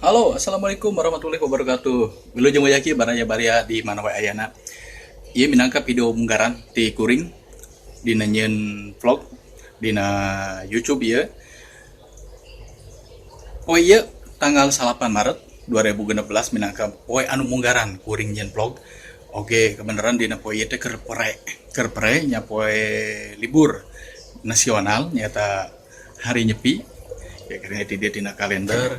Halo, assalamualaikum warahmatullahi wabarakatuh. Wilujeng wayaki baraya baria di mana wae ayana. Ieu minangka video munggaran ti kuring dina nyieun vlog dina YouTube ieu. Poe ieu tanggal 8 Maret 2016 minangka poe anu munggaran kuring nyieun vlog. Oke, kebenaran dina poe ieu teh keur pere, keur pere nya poe libur nasional nyata hari Nyepi. Ya kira di dieu dina kalender.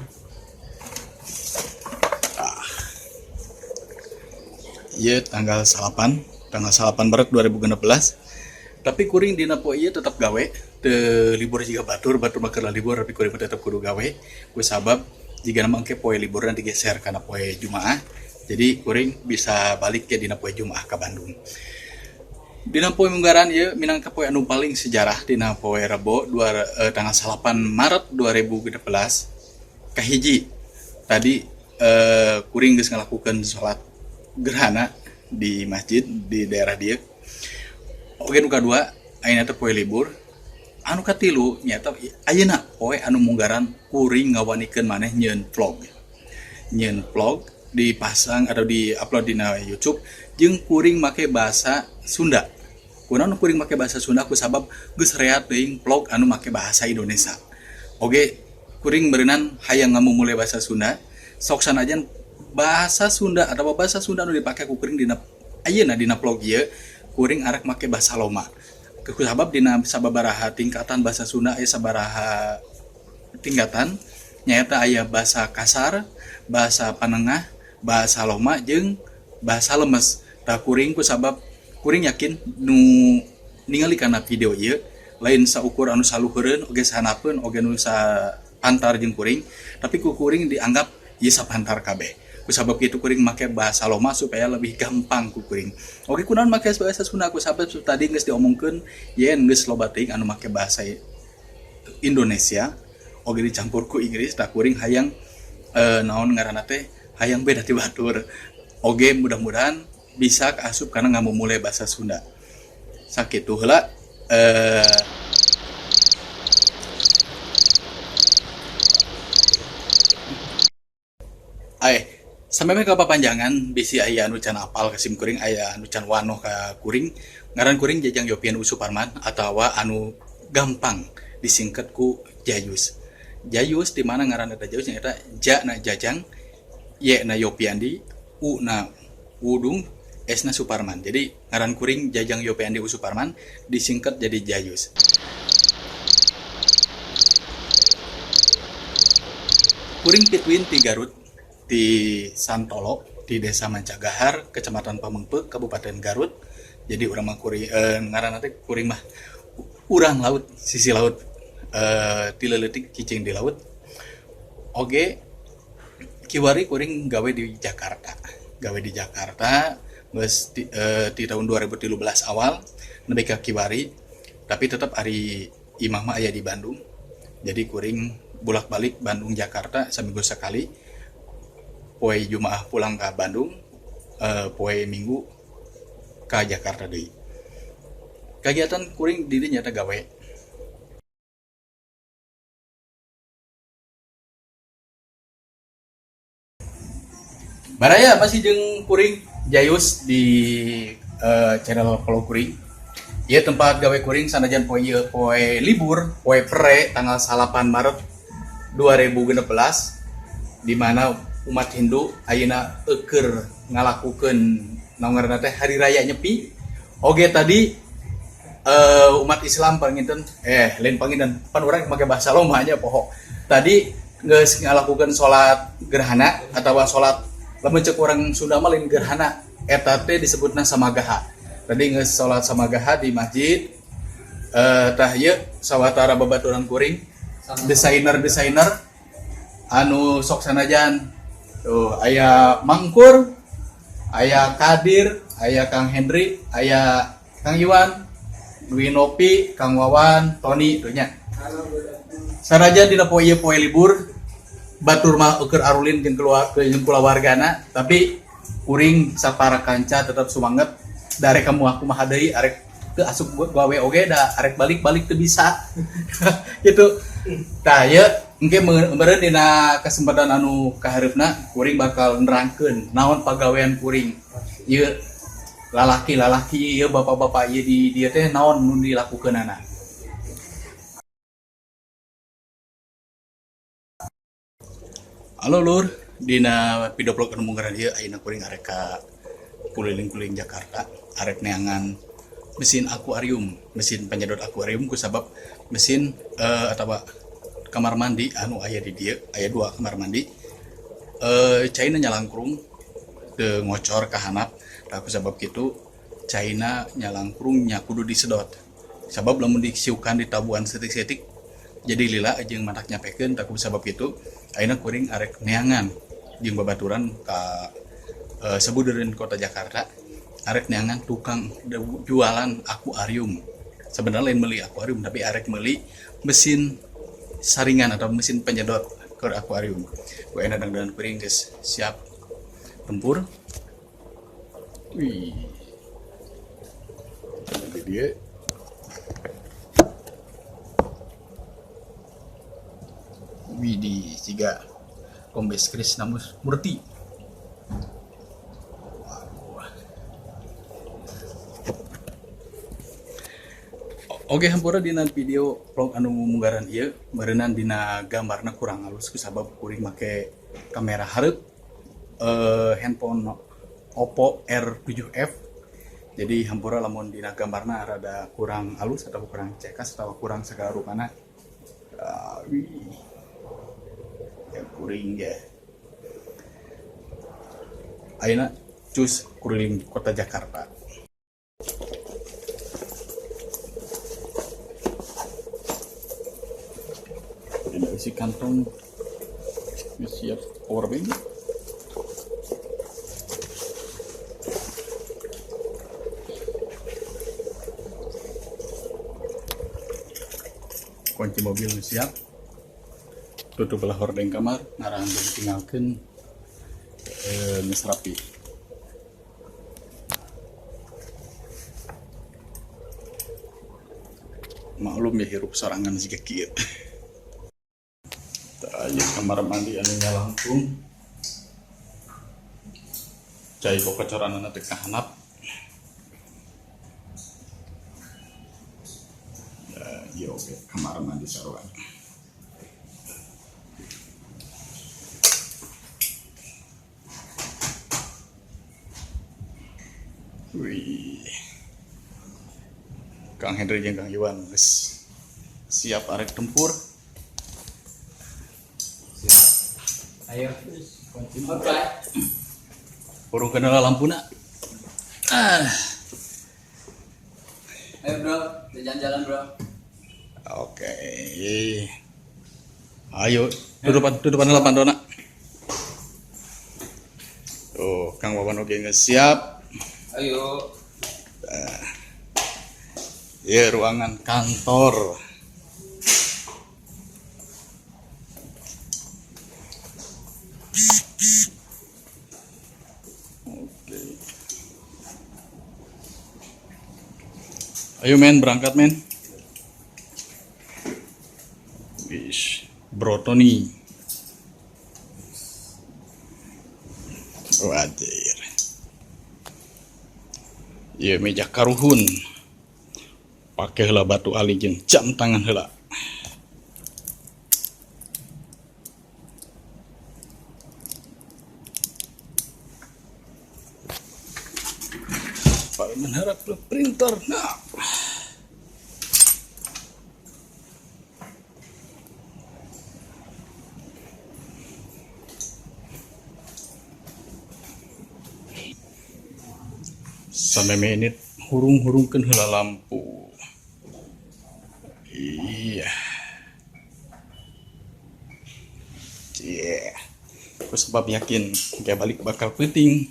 Ieu tanggal 8, tanggal 8 Maret 2016. Tapi kuring dina poe ieu tetep gawe, teu libur jiga batur, batur mah keur libur tapi kuring mah tetep kudu gawe. Ku sabab jigana mah engke poe liburna digeser kana poe Jumaah. Jadi kuring bisa balik ke dina poe Jumaah ka Bandung. Dina poe munggaran ieu minangka poe anu paling sejarah dina poe Rebo tanggal 8 Maret 2016 kahiji tadi kuring geus ngalakukeun salat gerhana di masjid di daerah dieu. Oge nu kadua ayeuna teh poe libur. Anu katilu nyaeta ayeuna poe anu munggaran kuring ngawanikeun maneh nyieun vlog. Nyieun vlog dipasang atau diupload dina YouTube jeung kuring make bahasa Sunda. Kunaon kuring make bahasa Sunda ku sabab geus rea teuing vlog anu make bahasa Indonesia. Oge kuring beureunan hayang ngamumule bahasa Sunda, sok sanajan bahasa Sunda atau bahasa Sunda anu dipake ku kuring dina ayeuna dina vlog ieu kuring arek make bahasa Loma. Ku sabab dina sababaraha tingkatan bahasa Sunda aya sabaraha tingkatan nyaeta aya bahasa kasar, bahasa panengah, bahasa Loma jeung bahasa lemes. Tah kuring ku sabab kuring yakin nu ningali kana video ieu lain saukur anu saluhureun oge sahanapeun oge nu sapantar jeung kuring, tapi ku kuring dianggap ieu sapantar kabeh. Ku sabab kitu kuring make bahasa Loma supaya lebih gampang ku kuring. Oge kunaon make bahasa Sunda ku sabab tadi geus diomongkeun yen geus loba teuing anu make bahasa Indonesia oge dicampur ku Inggris, tah kuring hayang naon ngaranna teh hayang beda ti batur. Oge mudah-mudahan bisa kaasup kana ngamumule bahasa Sunda. Sakitu heula sampai ka papanjangan bisi aya anu can apal ka sim kuring, aya anu can wanoh ka kuring. Ngaran kuring Jajang Yopian U Suparman atawa anu gampang disingkat ku Jayus. Jayus di mana ngaran eta Jayus nyaeta Ja na Jajang, Y na Yopiandi, U na Udung, S na Suparman. Jadi ngaran kuring Jajang Yopiandi U Suparman disingkat jadi Jayus. Kuring pituin ti Garut, di Santolo, di Desa Mancagahar, Kecamatan Pameungpeuk, Kabupaten Garut. Jadi urang mah kuring ngaranna teh kuring mah urang laut, sisi laut, ti leutik cicing di laut. Oge kiwari kuring gawe di Jakarta. Gawe di Jakarta geus di tahun 2013 awal nepi ka kiwari, tapi tetep ari imah mah aya di Bandung. Jadi kuring bolak-balik Bandung Jakarta saminggu sekali. Poe Jumaah pulang ke Bandung, poe Minggu ka Jakarta deui. Kegiatan kuring di dieu nyata gawe. Baraya masih jeung kuring Jayus di channel vlog kuring. Ieu tempat gawe kuring sanajan poe ieu poe libur, poe pere tanggal 8 Maret 2016 di mana umat Hindu ayeuna eueur ngalakukeun naon ngaranna teh hari raya Nyepi. Oge tadi umat Islam panginten lain panginten pan urang make bahasa Loma nya poho. Tadi geus ngalakukeun salat gerhana atawa salat lamun ceuk urang Sunda mah lain gerhana eta teh disebutna samagaha. Tadi geus salat samagaha di masjid. Tah ieu sawatara babaturan kuring desainer-desainer anu sok sanajan tuh aya Mangkur, aya Kadir, aya Kang Hendri, aya Kang Iwan, Dwi Nopi, Kang Wawan, Tony tuh nya. Sanajan dina poe ieu poe libur, batur mah eueur arulin jeung jeung kulawargana, tapi kuring sapara kanca tetep sumanget darek kamu aku mah deui arek teu asup gawe oge da arek balik-balik teu bisa. Gitu. Tah ieu Engke meureun dina kesempatan anu kahareupna kuring bakal nerangkeun naon pagawean kuring. Ieu lalaki-lalaki ieu, bapak-bapak ieu di dieu teh naon nu dilakukeunana. Halo lur, dina video vlog anu munggaran ieu ayeuna kuring arek ka kuliling-kuliling Jakarta, arek neangan mesin akuarium, mesin penyedot akuarium, ku sabab mesin atawa kamar mandi anu aya di dieu, aya dua kamar mandi, caina nyalangkrung, teu ngocor ka handap. Tah, ku sabab kitu caina nyalangkrung nya kudu disedot, sabab lamun disiukan ditabuhan saeutik-saeutik jadi lila jeung matak nyapekeun. Tah, ku sabab kitu ayeuna kuring arek neangan jeung babaturan ka sabudeureun kota Jakarta, arek neangan tukang jualan akuarium. Sebenarnya lain meuli akuarium, tapi arek meuli mesin saringan atau mesin penyedot ke akuarium. Ku ayeuna dangdanan kuring geus siap tempur. Wih. Di dieu. Widih, siga Kombes Krisnamurti. Oke, hampura dina video vlog anu munggaran ieu meureunan dina gambarna kurang halus kusabab kuring make kamera hareup handphone Oppo R7F. Jadi hampura lamun dina gambarna rada kurang halus atau kurang cekas atau kurang segala rupana. Wih. Ya kuring ya. Ayeuna cus kuliling kota Jakarta. Ini isi kantong, ini siap power bank. Kunci mobil siap. Tutup belah hordeng kamar, ngarang ditinggalkeun, geus rapi. Maklum ya, hirup sorangan siga kieu. Tah, ieu kamar mandi anu nyalangkung. Cai kokocoranana teh ka handap. Ya, ieu oge kamar mandi sarua. Wih. Kang Henry jeung Kang Iwan geus siap arek tempur. Siap. Ayo. Oke. Hurungkeun heula lampuna. Ah. Ayo bro, jalan-jalan bro. Oke. Ayo, tutupan tutupan heula pantona. Tuh, Kang Wawan oge geus siap. Ayo. Ya, ruangan kantor. Oke. Ayo men, berangkat men. Wis, Bro Tony. Wadir. Ieu meja karuhun. Pake heula batu ali jeung jam tangan heula. Pak menharap printer. Nah. Sampai menit hurung-hurungkeun heula lampu. Iya. Iya. Aku sebab yakin kayak balik bakal penting.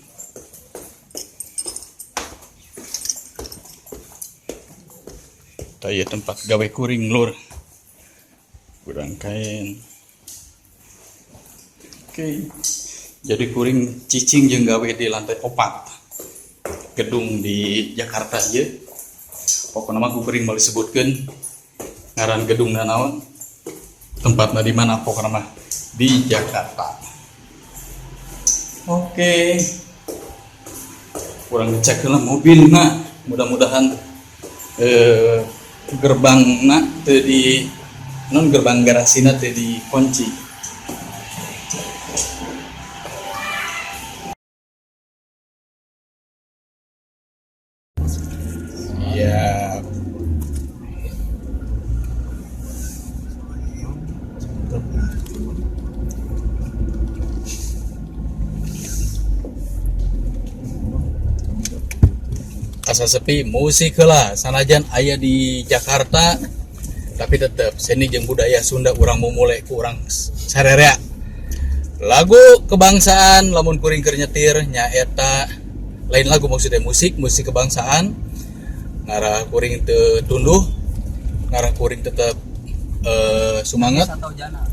Taya tempat gawe kuring lur. Kurang kain. Oke. Jadi kuring cicing jeung gawe di lantai 4. Gedung di Jakarta ieu. Pokokna mah ku kuring moal disebutkeun ngaran gedungna naon. Tempatna di mana pokokna mah di Jakarta. Oke. Kurang ngecek lah mobilna, mudah-mudahan gerbangna teu di non gerbang garasina teu dikunci. Siap. Asa sepi musik lah, sanajan aya di Jakarta tapi tetep seni jeung budaya Sunda urang mumule ku urang sarerea. Lagu kebangsaan lamun kuring keur nyetir nyaeta lain lagu maksudnya musik, musik kebangsaan ngarah kuring teu tunduh, ngarah kuring tetep sumanget,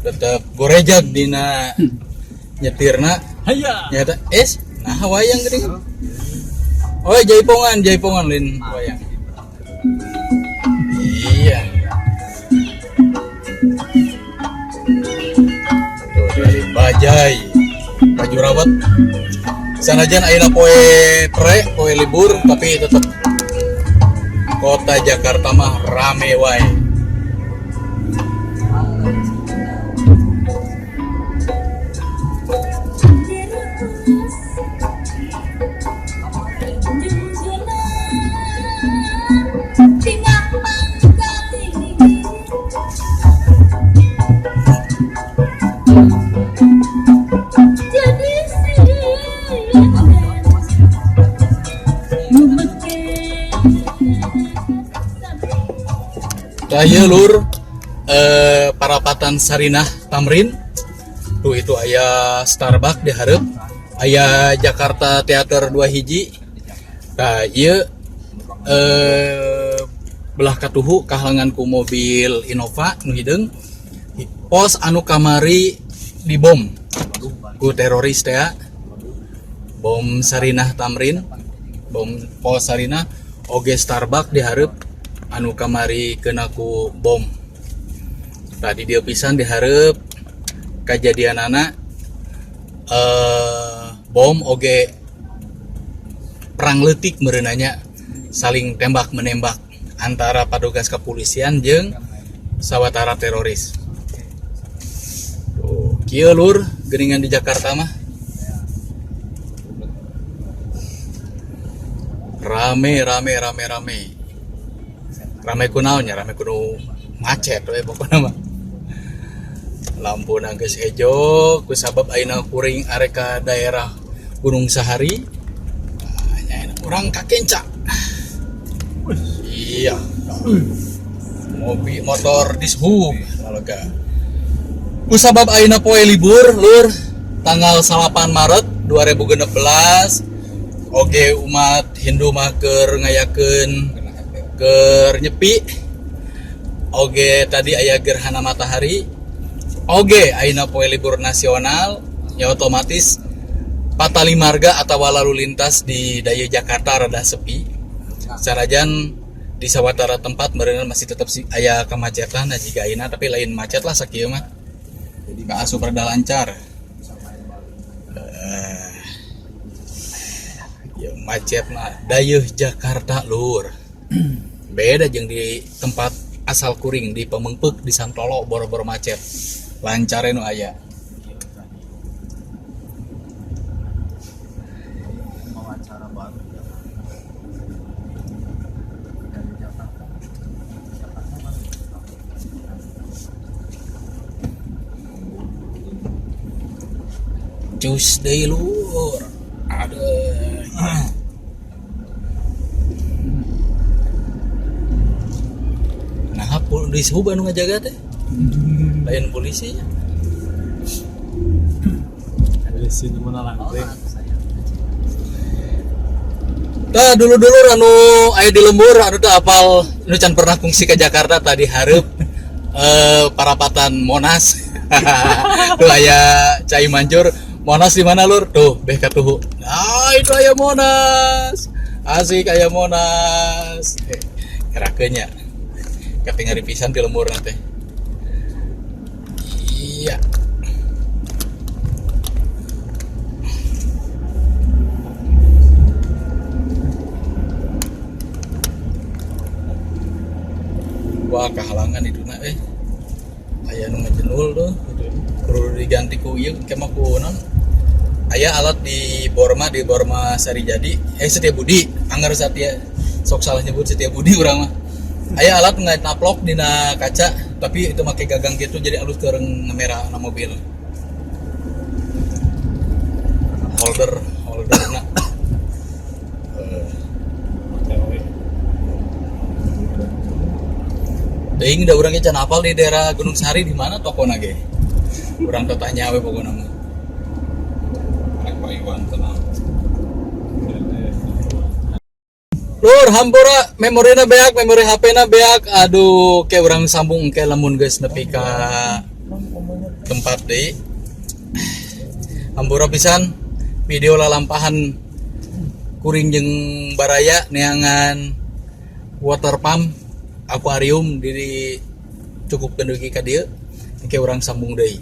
tetep gorejag dina nyetirna. Hayya. Nyaeta es nah wayang geuning. Oh, jaipongan, jaipongan lain wayang. Iya. Tuh dari bajai, baju rawat. Sanajan ayeuna poe pre, poe libur, tapi tetep kota Jakarta mah rame wae. Daya lur, parapatan Sarinah Thamrin. Tuh itu aya Starbucks di hareup, aya Jakarta Theater 2 hiji. Nah, ieu belah katuhu kahalangan ku mobil Innova nu hideung. Pos anu kamari dibom ku teroris teh. Bom Sarinah Thamrin, bom pos Sarinah oge Starbucks di hareup anu kamari kena ku bom. Tadi dia pisan dihareup kajadianana bom oge perang leutik meureunanya, saling tembak menembak antara petugas kepolisian jeung sawatara teroris. Tuh, kieu lur geuningan di Jakarta mah. Rame rame rame rame. Rame kunaon nya, rame kudu macet we pokona mah. Lampuna geus hejo kusabab ayeuna kuring arek ka daerah Gunung Sahari. Nah, nya ayeuna urang ka Kenca. Iya. Mobil motor dishub lega. Kusabab ayeuna poe libur lur tanggal 8 Maret 2016. Oge umat Hindu mah keur ngayakeun keur nyepi. Oge tadi aya gerhana matahari. Oge ayeuna poe libur nasional ya otomatis patali marga atawa lalu lintas di daya Jakarta rada sepi. Sanajan di sawatara tempat meureunna masih tetep si aya kemacetan nah jiga ayeuna tapi lain macet lah sakieu mah. Jadi kaasup rada lancar. Ya macet mah dayeuh Jakarta lur. Beda jeung di tempat asal kuring di Pamengpeuk di Santolo boro-boro macet. Lancar nu aya. Cus deui lur. Aduh. Nah, polisi anu ngajaga teh. Lain polisi nya. Polisi nu mana langkring. Tah dulu-dulu anu aya di lembur anu teu apal nu can pernah kungsi ke Jakarta tadi hareup parapatan Monas. Tuh aya cai mancur. Monas di mana lur? Tuh beh katuhu. Nah, itu aya Monas. Asik aya Monas. Kerakeun nya. Katingali pisan di lembur teh. Iya. Wah, kehalangan itu na eh. Aya nu ngajenul tuh. Perlu diganti ku ieu kemah ku naon? Aya alat di Borma Sarijadi, eh Setia Budi, anggar Satya sok salah nyebut Setia Budi urang mah. Aya alat nggak naplok dina kaca, tapi itu make gagang gitu jadi alus keur ngamera na mobil. Holder, holder na. Oke. Teuing da urang ge can apal di daerah Gunung Sari di mana tokona ge. Urang teu tanya we pokona mah. Pak Iwan tenang. Lur, hampura memorina beak, memori HP na beak. Aduh, kayak urang sambung ke lamun geus nepi ka tempat deui. Hampura pisan video lalampahan kuring jeung baraya neangan water pump akuarium di cukup dugi ka dieu. Engke urang sambung deui.